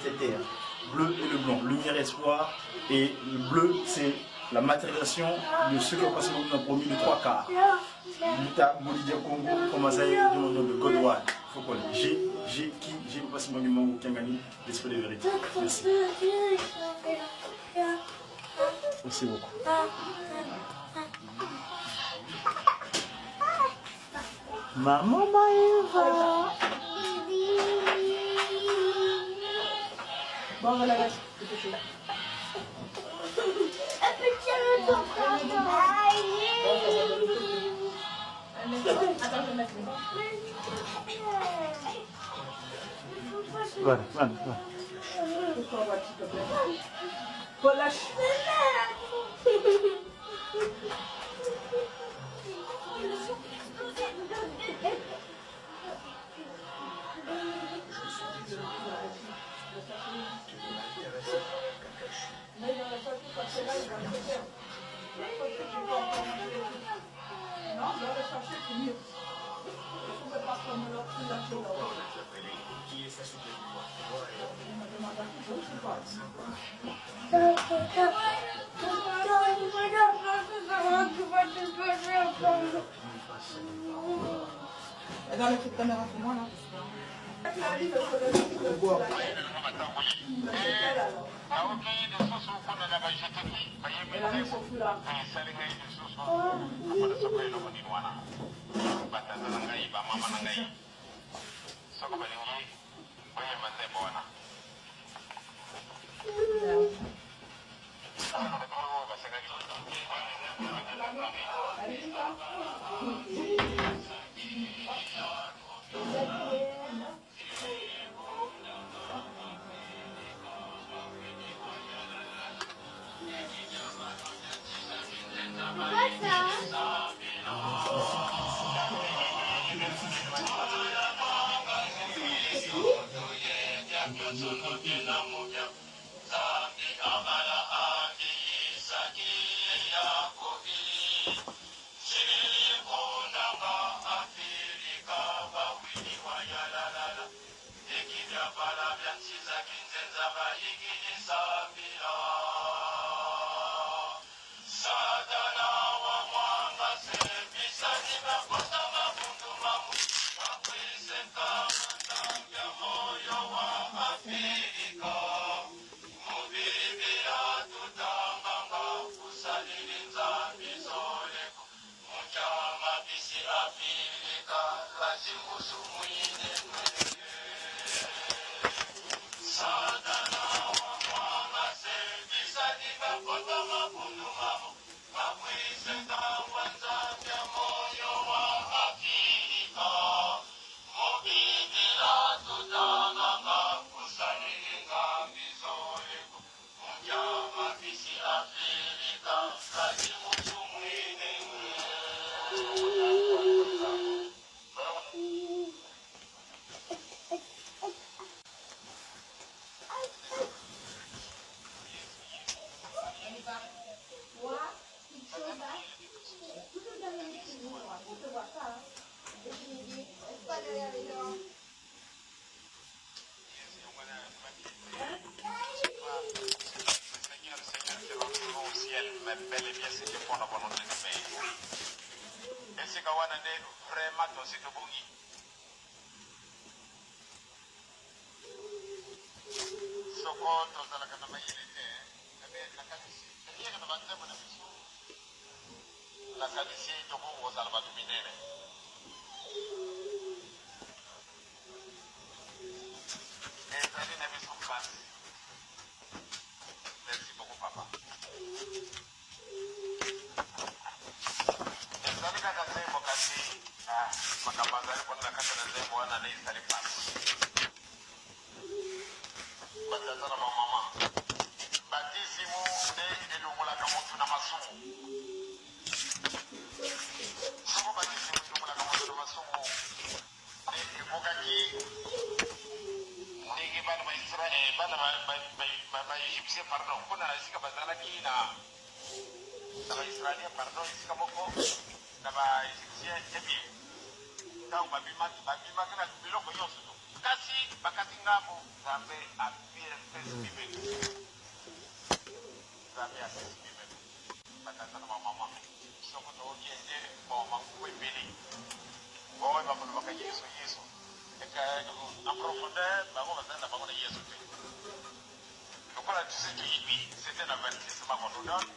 cette terre. Bleu et le blanc, lumière et espoir. Et le bleu, c'est la matérialisation de ce que Papa nous a promis, de trois quarts. Luta Molidia Congo, comment ça y est, demandons de God One. Faut qu'on G, G, qui, G, Papa Simon Mango, Kiangani, l'esprit de vérité. Merci. Merci beaucoup. Maman Maëva. Bon, voilà, là, Voilà, voilà, voilà. Lâche. Regarde la petite caméra pour moi là. Batata na ngai, bamama na ngai, soko balingi boyemba nzembo wana basengaki. Quoi ça? Seigneur, Seigneur, qui rentreront au ciel, mais bel et bien ceux qui font la volonté du Père. Esika wana nde vraiment tosi tobongi. Soko tozalaka na mayele te, ebe nakanisi eyaka na banzembo na biso, nakanisi tokoki kozala bato minene. Ezali na biso mpasi. Merci beaucoup, papa. Ezali kaka nzembo, kasi ah, makambo azali kuna na kati na nzembo wana nde ezali mpasi. Batata na bamama, batisimu nde elongolaka motu na masumu. Soko batisimu elongolaka motu na masumu, nde ekokaki ndenge bana ba Israel, bana ba Égyptien, pardon, kuna na esika bazalaki na baisraélien, pardon, esika moko na baégyptien. Eh bien, ntango babimaki, babimaki na biloko nyonso to. Kasi bakati ngambo, Nzambe apesi mibeko. Nzambe apesi mibeko. Batata na bamama, soko toyoki ete bon banguba ebele oyo bakolobaka Yesu Yesu, en profondeur bango bazali na bango na Yesu te. Lokola tosi toyebi, c'est un avertissement qu'on nous donne,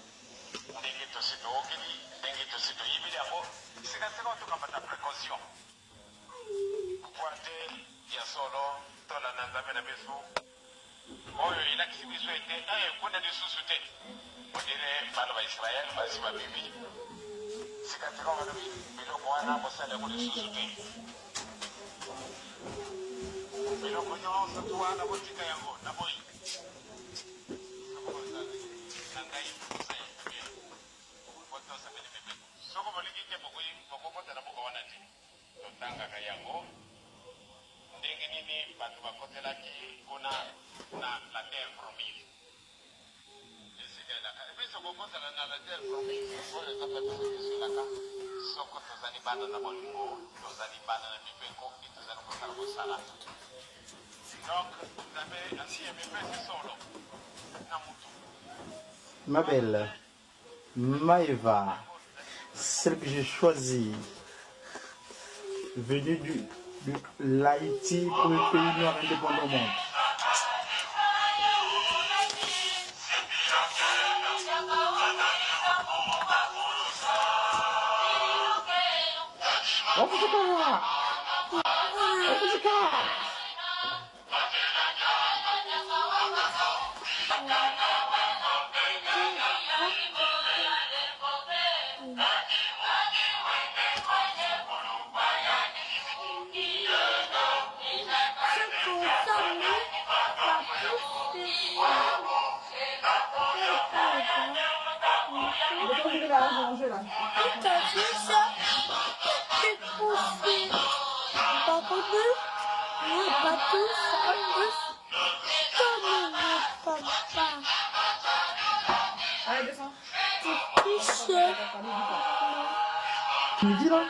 ndenge tosi tookeli, ndenge tosi toyebeli yango, sika-sika tokamata précaution. Mpo te ya solo tolanda Nzambe na biso, oyo elakisi biso ete eh, kuna lisusu te. Ondire bana ba Israel basi babimi sika-sika, balobi biloko wana bosala yango lisusu te, biloko nyonso tu wana botika yango na boyi. Soko bozali na ngai mposa ya bien, botosa bene mibeko. Soko bolingi te, bokokota na mboka wana te. Totangaka yango ndenge nini bato bakotelaki kuna na la terre promise, esika elaka. Biso kokotela na la terre promise oyo Nzambe apesa biso elaka, soko tozali bana na bolingo, tozali bana na mibeko e tozali kosala mosala. Donc Nzambe asi amipesi solo na mutu. Ma belle, Maëva, celle que j'ai choisie, venue de l'Haïti, premier pays noir indépendant au monde. Tu me dis là?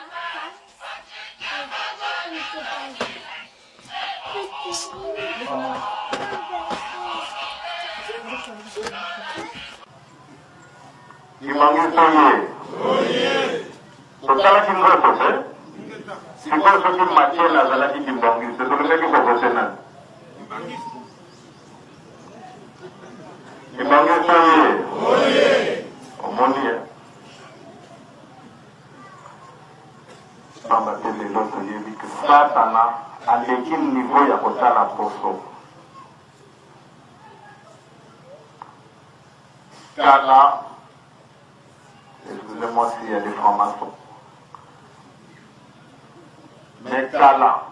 Kimbanguiste oye! Totalaki nzoto te? Sikoyo soki Machel azalaki kimbanguiste tolingaki ko voter nani? Kimbanguiste oye! Omoni eh? Pamba te lelo toyebi que Satana aleki niveau ya kotala poso. Kala, excusez-moi s'il y a des francs-maçons, mais kala,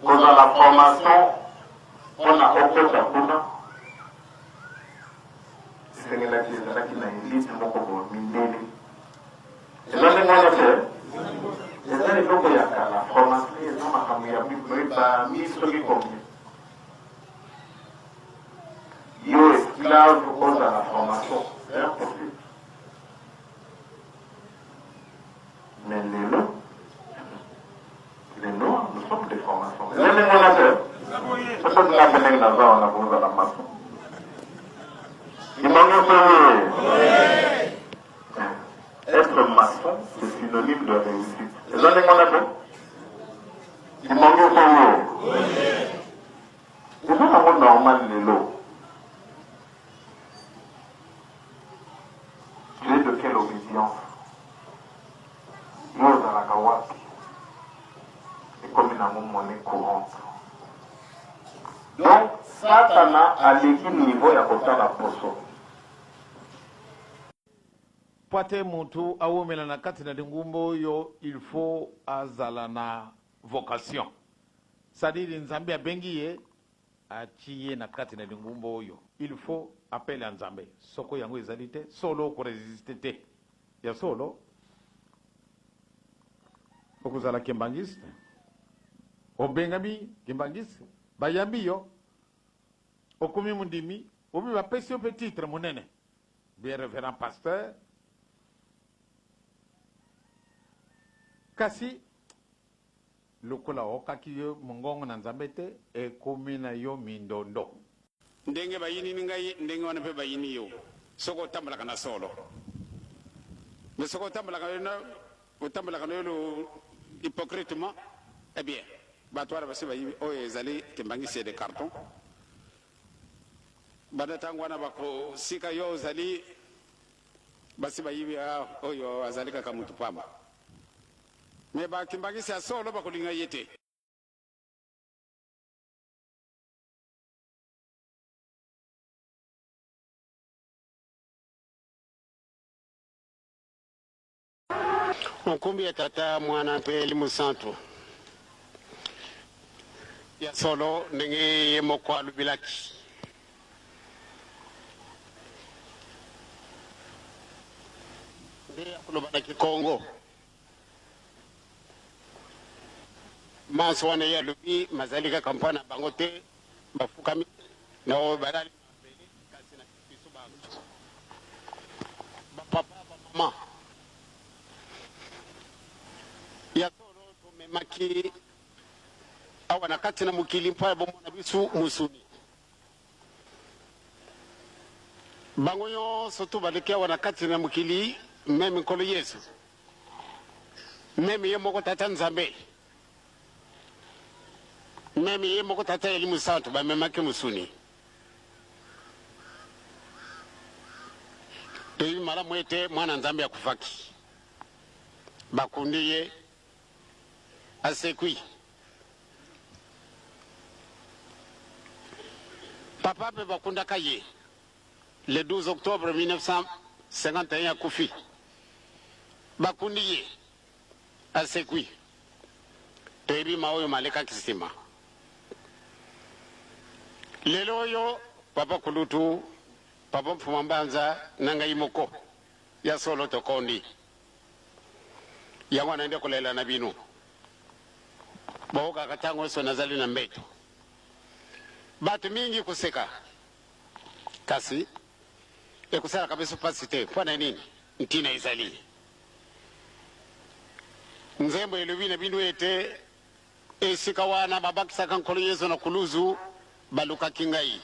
kozala franc-maçon mpona okota kuna esengelaki ezalaki na elite moko boye mindele. Eza ndenge wana te, eza eloko ya kala. Franc-maçonnerie eza makambo ya bami soki combien. Yo esclave ozala franc-maçon, c'est impossible. Mais lelo, les noirs, nous sommes des francs-maçons. Eza ndenge wana te, soki nga mpe ndenge naza wana kozala maçon. Kimbangu soye. Être maçon, c'est synonyme de réussite. Eza ndenge wana te? Kimbangu soye. Eza nango normal lelo. Tu es de quelle obedience? Yo ozalaka wapi? Ekomi nango monnaie courante. Donc Satana aleki niveau ya kotala poso. Pwate mutu awumela na kati na lingumba oyo il faut azala na vocation, c'est à dire Nzambe abengi ye atie ye na kati na lingumba oyo il faut appel ya Nzambe, soko yango ezali te solo oko resister te, ya solo okozala kimbanguiste, obengami kimbanguiste, bayambi yo okomi mondimi, obi bapesi yo pe titre monene bien reverend pasteur, kasi. Lokola okaki yo mongongo na Nzambe te, ekomi na yo mindondo. Ndenge bayinini ngai, ndenge wana mpe bayini yo, soki otambolaka na solo. Mais soki otambolaka na otambolaka na yo hypocritement, eh bien, bato wana basi bayibi oyo ezali kimbanguiste de carton. Banda ntango wana bakosika yo ozali basi bayibi ah, oyo azali kaka mutu pamba. Mais ba kimbanguiste ya solo bakolinga ye te. Nkombo ya Tata, Mwana mpe Elimo Santu. Ya solo, ndenge ye moko alobelaki. Nde akoloba na Kikongo. Manso wana ye alobi mazali kaka mpo na bango te bafukami na oyo balali mabele, kasi na biso banso, bapapa, bamama. Ya solo tomemaki awa na kati na mokili mpo ya bomona biso mosuni. Bango nyonso tu baleki awa na kati na mokili, meme Nkolo Yesu, meme ye moko Tata Nzambe, meme ye moko Tata Elimo Santu, bamemaki mosuni. Toyebi malamu ete Mwana Nzambe akufaki, bakundi ye, asekwi. Papa mpe bakundaka ye le 12 octobre 1951, akufi, bakundi ye, asekwi. Toyebi ma oyo malekaki nsima. Lelo oyo papa kulutu, papa Mfuma Mbanza na ngai moko, ya solo tokondi. Yango wana nde kolela na bino boyokaka ntango nyonso nazali na mbeto. Bato mingi koseka, kasi ekosalaka biso mpasi te. Mpo na nini? Ntina ezali nzembo elobi na bino ete esika wana babakisaka Nkolo Yesu na kuluzu, balukaki ngai.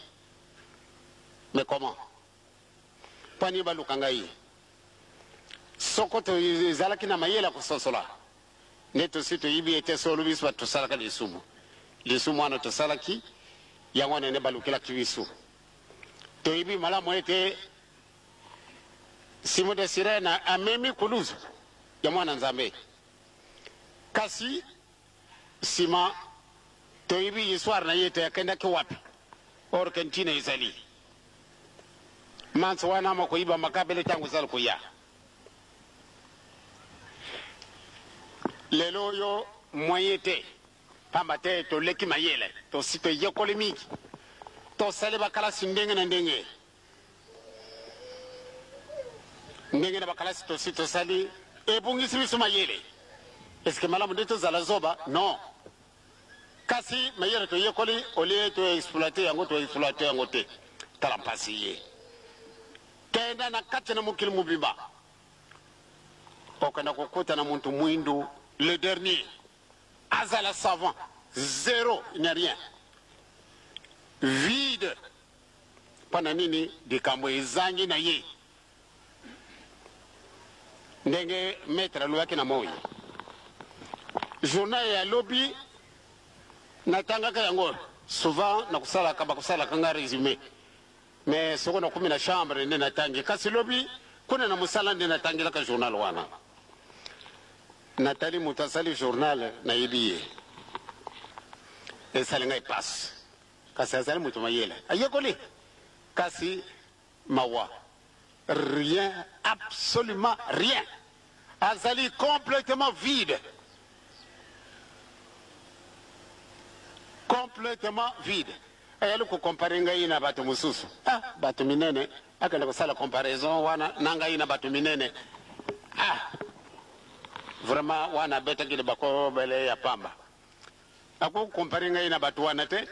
Mais comment? Mpo nini baluka ngai? Soko tozalaki na mayele ya kososola, nde tosi toyibi ete solo biso bato tosalaka lisumu. Lisumu wana tosalaki, yango wana nde balukelaki biso. Toyebi malamu ete Simon de Sirene amemi kuluzu ya Mwana Nzambe, kasi nsima toyebi histoire na ye te, akendaki wapi, or ke ntina ezali manso wana makoyiba makabele ntango ezali koya. Lelo oyo moyen te, pamba te toleki mayele, tosi toyekoli mingi, tosali bakalasi ndenge na ndenge, ndenge na bakalasi tosi tosali ebungisi biso mayele. Eske malamu nde tozala zoba? Non. Kasi mayele toyekoli, olie to exploite yango, to exploite yango te. Tala mpasi ye. Kenda na kati na mokili mobimba, okenda kokuta na muntu mwindu le dernier azala savant zero, il n'y a rien, vide. Mpo na nini? Likambo ezangi na ye. Ndenge maître alobaki na moi, journal ya lobi natangaka yango souvent, nakosalaka bakosalaka nga résumé, mais soko nakomi na chambre nde natangi. Kasi lobi kuna na mosala nde natangelaka journal wana. Natali moto asali journal, nayebi ye, esali ngai pasi, kasi azali moto mayele, ayekoli, kasi mawa, rien, absolument rien, azali complètement vide, complètement vide. Ayali kokompare ngai na bato mosusu, ah, bato minene. Akende kosala comparaison wana na ngai na bato minene, ah, vraiment wana abetaki libakobele ya pamba. Akoki kokompare ngai na bato wana te.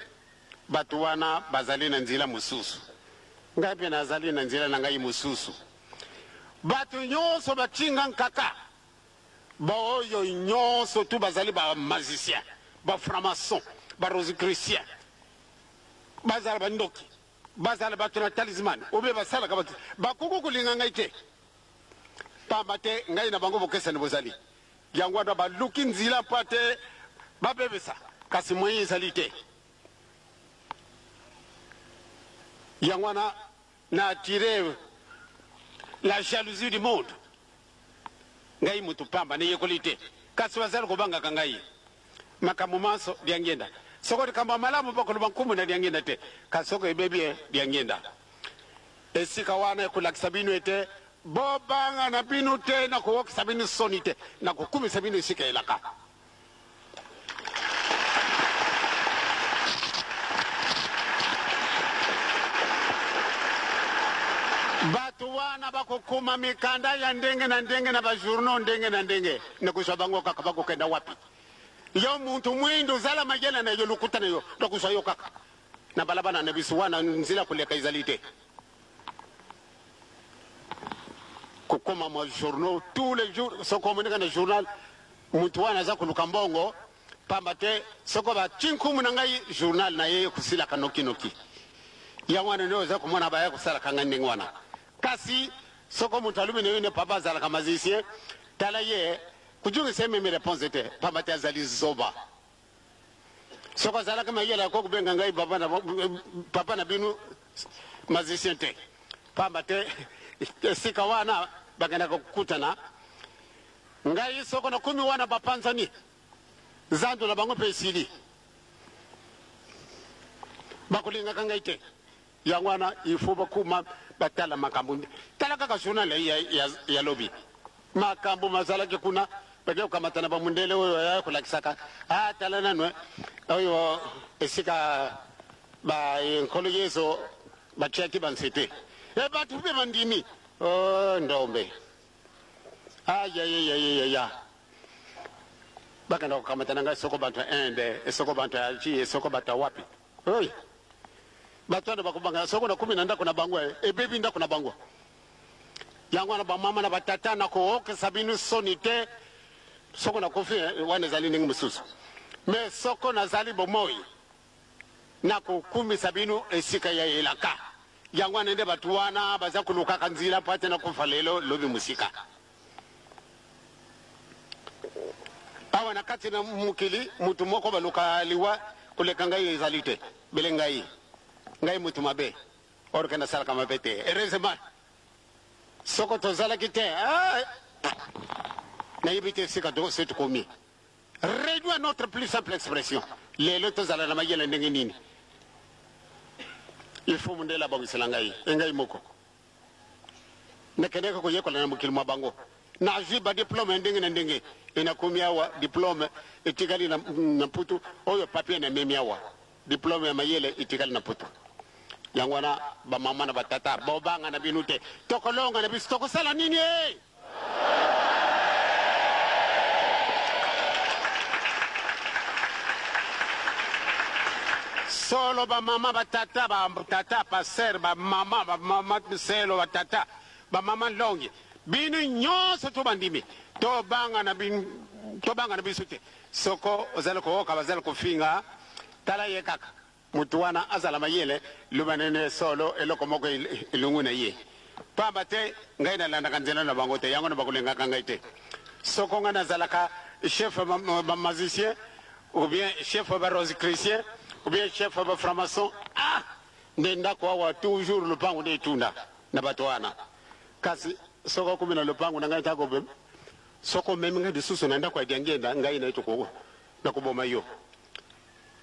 Bato wana bazali na nzela mosusu, ngai mpe nazali na nzela na ngai mosusu. Bato nyonso batinga nkaka. Baoyo nyonso tu bazali ba magiciens, ba francs-maçons, ba rosicruciens, bazala ba ndoki, bazala bato na talisman ou bien basalaka ba bakoki kolinga ngai te. Pamba te ngai na bango bokeseni bozali. Yango wana baluki nzila mpo ete babebisa, kasi moyen ezali te. Yango wana na attirer la jalousie du monde. Ngai mutu pamba, nayekoli te, kasi bazali kobangaka ngai. Makambo manso diangienda. Soko likambo ya malamu bakoloba nkumu na diangienda te, kasi soko ebebi e diangienda. Esika wana ekolakisa bino ete bobanga na bino te, nakowokisa bino soni te, nakokumisa bino esika elaka. Bato wana bakokoma mikanda ya ndenge na ndenge na ba journaux ndenge na ndenge, nakozwa bango kaka, bakokenda wapi? Yo muntu mwindu zala mayele na yo, lokuta na yo, nakozwa yo kaka na balabala na biso wana, nzela koleka ezali te. Kokoma ma journaux tous les jours, soki omoni kaka na journal mutu wana aza koluka mbongo pamba te, soko bati nkumu na ngai journal na ye ekosilaka noki noki. Yango wana nde oza komona baya kosalaka ngai ndenge wana. Kasi soko mutu alobi na yo nde papa azalaka magicien, tala ye kojungisa ye meme reponse te, pamba te azali zoba. Soko azalaki mayele akoki kobenga ngai papa na, papa na bino magicien te, pamba te esika wana bakendaka kokutana ngai soko nakomi wana bapanzani zando na bango mpe esili, bakolingaka ngai te. Yango wana il faut bakoma batala makambo. Tala kaka journal ya, ya, ya lobi, makambo mazalaki kuna, bake kokamata na bamundele oyo aya kolakisaka ah, tala nanu oyo esika ba Nkolo Yesu batiaki banzete e bato mpe bandimi. Oh, ndombe ayayayayaya bakenda kokamata na ngai soko bato ya Inde, soko bato ya Algie, soko bato ya wapi. Oi, bato wana bakobanga soko nakomi na ndako na bango, ebebi ndako na bango. Yango wana bamama na batata, nakookisa bino soni te soko nakufi, wana ezali ndenge mosusu, me soko nazali bomoi nakokumisa bino esika ya elaka. Yango wana nde bato wana baza kolukaka nzila mpo ete nakufa lelo lobi mosika. Awa na kati na mokili moto moko baluka liwa koleka ngai ezali te. Bele ngai, ngai moto mabe, or ke nasalaka mabe te. Heureusement, soko tozalaki te, ah, nayebi te esika se tokomi. Réduit à notre plus simple expression, lelo tozala na mayele ndenge nini? Il faut mondele abongisela ngai, engai moko. Nakendeke koyekola na mokili mwa bango. Nazwi ba diplome ya ndenge na ndenge. E nakomi awa, diplome etikali na, na Mputu. Oyo papier namemi awa, diplome ya mayele etikali na Mputu. Yango wana ba mama na ba tata, bobanga na bino te. Tokolonga na biso, tokosala nini e? Solo ba mama ba tata ba tata pasteur ba mama ba mama selo ba tata ba mama longi bino nyonso to bandimi tobanga na bino tobanga na biso te soko ozali kooka bazali kofinga tala ye kaka Moto wana azala mayele, loba nene solo, eloko moko elongwe na ye. Pamba te, ngai nalandaka nzela na bango te, yango wana bakolingaka ngai te. Soko ngai nazalaka chef ya ba magiciens, ou bien chef ya ba rosicruciens, ou bien chef ya ba francs-maçons, ah! Nde ndako awa toujours lopango nde etunda na bato wana. Kasi soko okomi na lopango na ngai ntango soko omemi ngai lisusu na ndako ya Diangienda, ngai na ye toko nakoboma yo.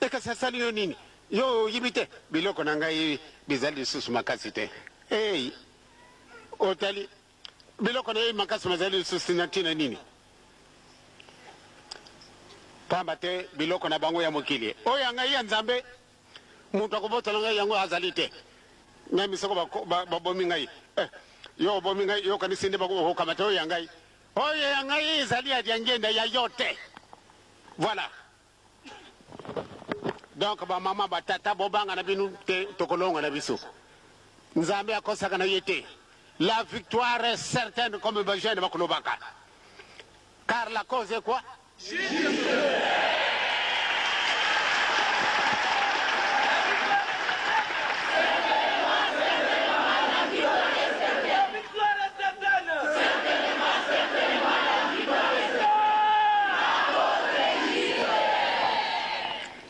E kasi asali yo nini? Yo oyibi te? Biloko na ngai bizali lisusu makasi te. Ei, otali biloko na ye makasi mazali lisusu na ntina nini? Pamba te biloko na bango ya mokili, oyo ya ngai ya Nzambe, moto akobotola ngai yango azali te. Ngai soko babomi ngai, eh, yo obomi ngai, yo okanisi nde bakokamata oyo ya ngai? Oyo ya ngai ezali ya Diangienda, ya yo te. Voilà. Donc ba mama ba tata bobanga na bino te, tokolonga na biso. Nzambe akosaka na ye te. La victoire est certaine comme ba jeunes bakolobaka. Car la cause est quoi?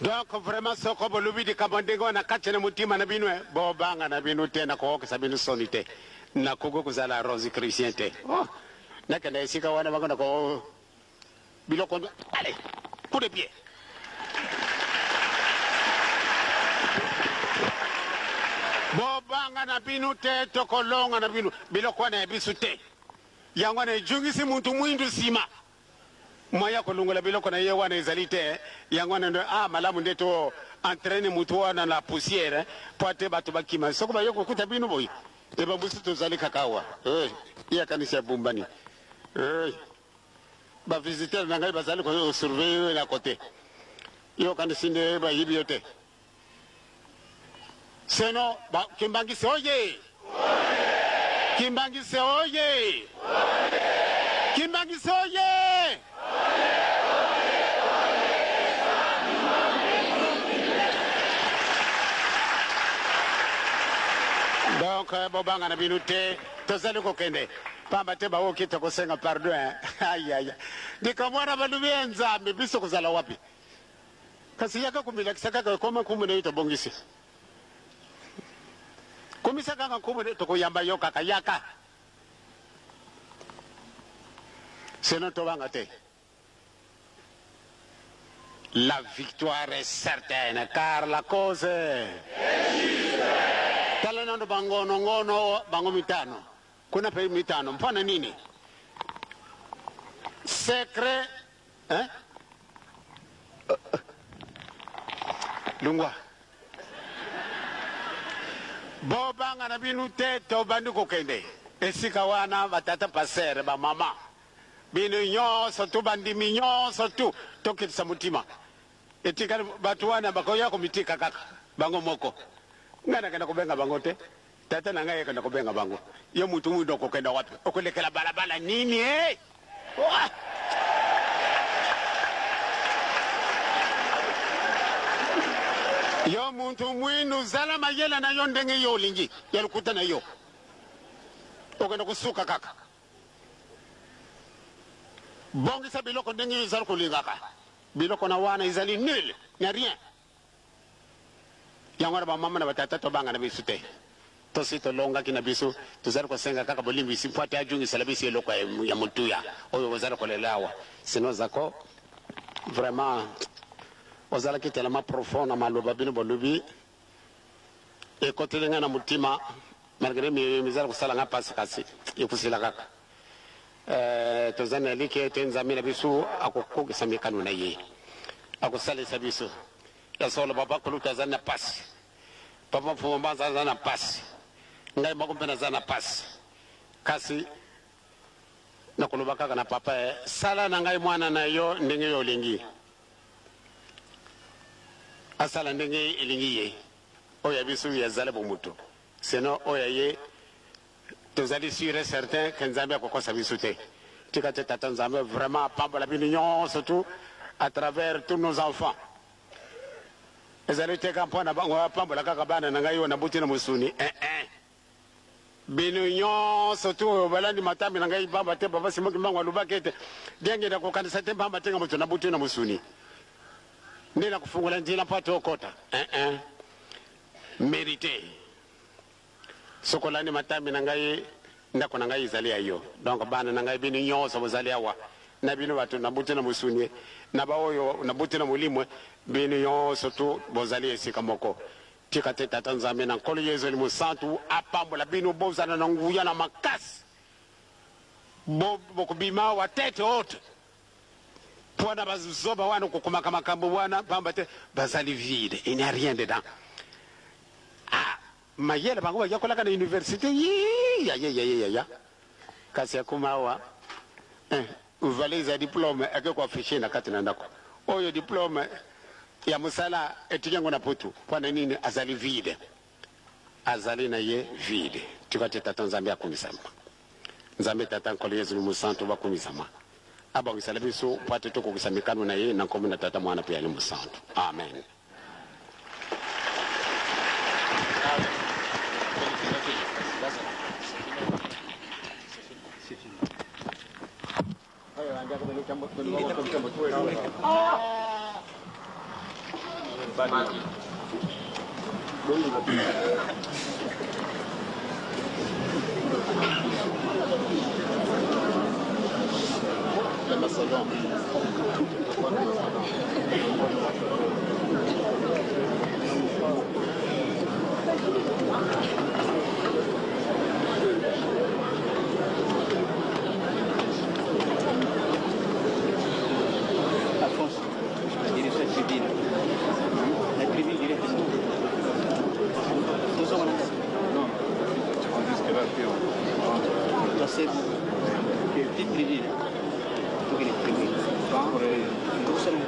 Donc vraiment soko bolobi likambo ndenge wana kati na motima na bino eh, bobanga na bino te nakokokisa bino soni te nakoki kozala rose christien te oh, nakenda esika wana bango nako biloko allez coup de pied bobanga na bino te tokolonga na bino biloko wana ya biso te yango wana ejungisi muntu mwindu nsima Moyen ya kolongola biloko na ye wana ezali te, yango wana nde ah malamu nde to entrainer mutu wana na poussière po ate batu bakima soki baye kokuta bino boye e ba biso tozali kaka awa eh ye akanisi abumbani eh ba visiteurs na ngai bazali ko surveiller yo na cote yo okanisi nde bayibi yo te Seno ba Kimbangiste oye! Kimbangiste oye! Kimbangiste oye! Donc bobanga na bino te, tozali kokende pamba te baoki tokosenga pardon hein. Ayaya likambo wana balobi ya Nzambe biso kozala wapi? Kasi yaka komilakisa kaka ekoma nkumu na yo tobongisi. Komisa kaka nkumu na yo tokoyamba yo kaka yaka. Sinon tobanga te. La victoire est certaine car la cause est juste. Tala nano bangono ngono bango mitano. Kuna pe mitano mpo na nini? Secret Hein? Lungwa. Bobanga na bino te tobandi kokende esika wana batata pasere ba mama bino nyonso tu bandimi nyonso tu tokitisa motima etikali bato wana bakoya komitika kaka bango moko ngai nakenda kobenga bango te tata na ngai akenda kobenga bango yo mutu mwindo okokenda wapi okolekela balabala nini e Yo muntu mwindu zala mayele na yo ndenge yo olingi ya lokuta na yo okende kosuka kaka bongisa biloko ndenge yo ezali kolingaka biloko na wana ezali nul na rien Yango wana bamama na batata tobanga na biso te. Tosi tolongaki na biso, tozali kosenga kaka bolimbisi mpo ate ajungisela biso eloko ya motuya oyo bozali kolela awa. Sinon Zako, vraiment ozalaki tellement profond na maloba bino bolobi, ekoteli ngai na motima malgre mizali kosala ngai mpasi kasi ekosila kaka. Eh, toza na elikya ete Nzambe na biso akokokisa mikano na ye, akosalisa biso. Ya solo papa kulutu azali na pasi, papa mfumu mbanza aza na pasi, ngai moko mpe naza na pasi, kasi nakoloba kaka na papa eh, sala na ngai mwana na yo ndenge yo olingi, asala ndenge elingi ye. Oyo ya biso ya zala bomoto, sinon oyo ya ye tozali sur et certain que Nzambe akokosa biso te. Tika te Tata Nzambe vraiment apambola bino nyonso tout à travers tous nos enfants. Ezali te ka mpo na bango apambola kaka bana na ngai oyo nabuti na mosuni eh eh. Bino nyonso tu oyo balandi matambe na ngai pamba te papa Simon Kimbangu alobaki ete diangenda kokanisa te pamba te nga moto nabuti na mosuni nde nakofungola nzela mpo ate okota eh eh. Merite Soki olandi matambe na ngai, ndako na ngai ezali ya yo. Donc bana na ngai bino nyonso bozali awa, na bino bato nabuti na mosuni, na baoyo nabuti na molimo, bino nyonso tu bozali esika moko. Tika te Tata Nzambe na Nkolo Yezu Elimo Santu apambola bino, bozala na nguya na makasi, bo bokobima awa tete haute mpo na bazoba wana kokomaka makambo wana pamba te bazali vide, il n'y a rien dedans. Ah, Mayele bango bayekolaka na universite yii yayeyayeyaya kasi akoma awa eh, valise ya diplome ake ko affiche na kati na ndako oyo diplome ya mosala etiki yango na putu mpo na nini azali vide azali na ye vide tika te tata nzambe akumisama nzambe tata nkolo yezu mosantu bakumisama. Abongisela biso mpo ete tokokisa mikano na ye na nkombo na Tata, Mwana mpe ya Elimo Santu. Amen. Alphonse, direction tribune. La tribune directement. Tozonga na kati. Non. Passez petite tribune. Tokende tribune. Tokosala.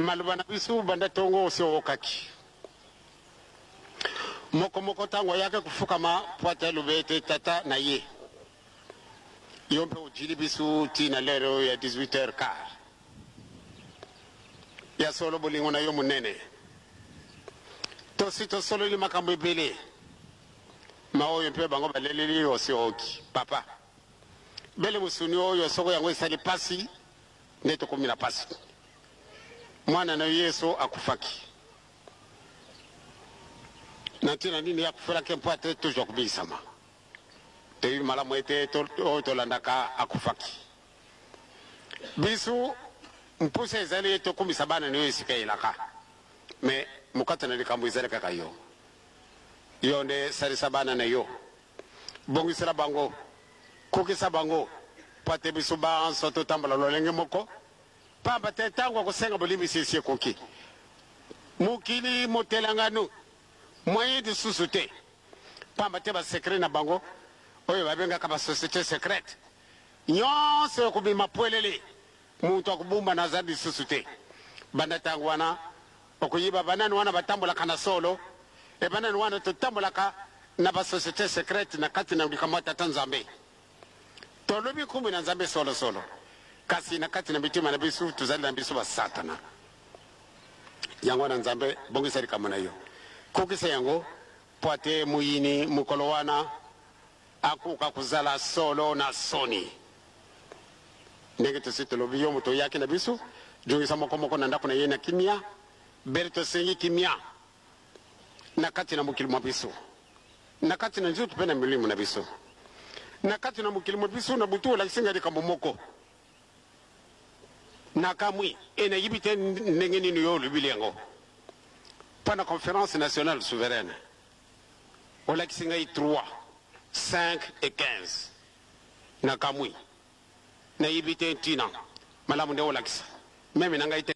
Maloba na biso banda tongo osi owokaki. Moko moko tango ayaki kofukama mpo ete aloba ete tata na ye. Yo mpe ojili biso ti na lere oyo ya 18 heures quart. Ya solo bolingo na yo monene. Tosi tosololi makambo ebele. Ma oyo mpe bango baleleli yo osi oki. Papa. Bele mosuni oyo soko yango esali pasi nde tokomi na pasi. Mwana na yo Yesu akufaki. Na ntina nini ye akufelaki? Mpo ete tozwa kobikisama. Toyebi malamu ete oyo tolandaka akufaki. Biso mposa ezali ete tokomisa bana na yo esika elaka. Mais mokati na likambo ezali kaka yo. Yo nde salisa bana na yo. Bongisela bango, kokisa bango, mpo ete biso banso totambola lolenge moko, pamba te ntango ya kosenga bolimbisi esi ekoki. Mokili motelangano, moyen lisusu te, pamba te ba secrets na bango oyo babengaka ba societes secrètes nyonso ekobima pwelele. Moto akobombana aza lisusu te. Banda ntango wana, okoyeba banani wana batambolaka na solo e banani wana totambolaka na ba societes secrètes na kati na likambo ya Tata Nzambe. Tolobi nkombo na Nzambe solo solo, kasi na kati na mitima na biso tozali na biso ba satana. Yango wana Nzambe, bongisa likambo na yo, kokisa yango, mpo ate moyini mokolo wana akoka kozala solo na soni. Ndenge tosi tolobi, yo moto oyaki na biso, jongisa moko moko na ndako na ye na kimia. Bele tosengi kimia na kati na mokili mwa biso, na kati na nzoto mpe na milimo na biso. Na kati na mokili mwa biso, na butu olakisi ngai likambo moko. Nakamwi e nayebi te ndenge nini yo olobili yango. Mpo na Conference nationale souveraine, olakisi ngai 3, 5 et 15. Nakamwi. Nayebi te ntina. Malamu nde olakisa meme na ngai te.